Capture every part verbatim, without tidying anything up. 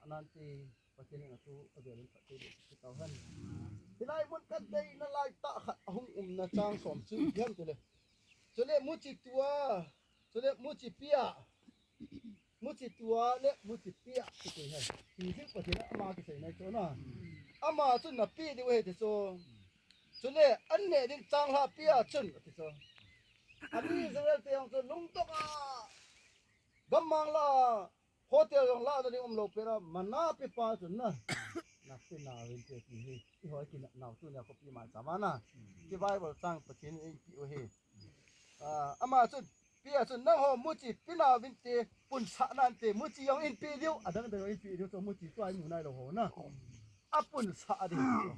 Nante, Pathen in athu avel in phatthei boh peh tauhen. Hilai mun kandeina lai tah khat ahung umna chang som chu ipi ham tile, chule muchi tua, chule muchi pia, muchi tua le muchi pia kiti ahi. Hijeh Pathen in ama kisei nai chu na. Ama chun napeh diu ahi ti chu. Chule an neh ding changlhah pia chun ati chu. Ani Israel te jong chu lungdong a, gammang lah a, hotel jong lah nading umlou pet a, manna pepa chun na, napeh nauvinte ti hi. Eiho kinepnau tunia khopi maicham a na, hiche Bible chang Pathen in eipeh u ahi. Ah, ama chun, pia chun, nangho muchi pe nauvinte, punsah nante, muchi jong eipeh diu, adang dang jong eipeh diu, chu muchi chu imu nailou ho na. Apunsah ding chu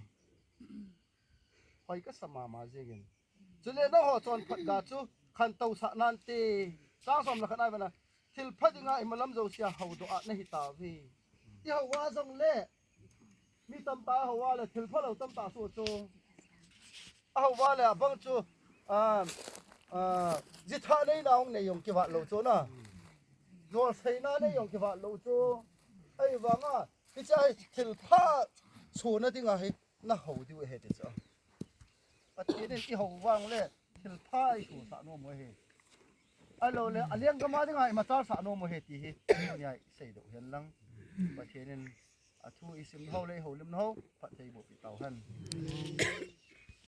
hoi kasa mama jengin. Chule nangho chonphat ga chu khantousah nante. Chang som le khat na ivena, thilpha dinga imalam jousea houdoh a nahi tauve. Ihou a jongle, mi tamtah ihou a le thilpha lou tamtah soh chu. Ahou a le abang chu, ah, ah, jitha neina hung nei jong kivat lou chu na. Jolseina nei jong kivat lou chu. Ahivanga hiche hi thilpha sohna dinga hi nahou diu ahi ti chu. Pathen in ihou vang le thilpha isohsah nom u ahi. Ahiloule alenggam a dinga imachalsah nom u ahi ti hi tunia iseidoh hen lang. Pathen in athu isimna ho le ihoulimna ho phatthei boh peh tauhen.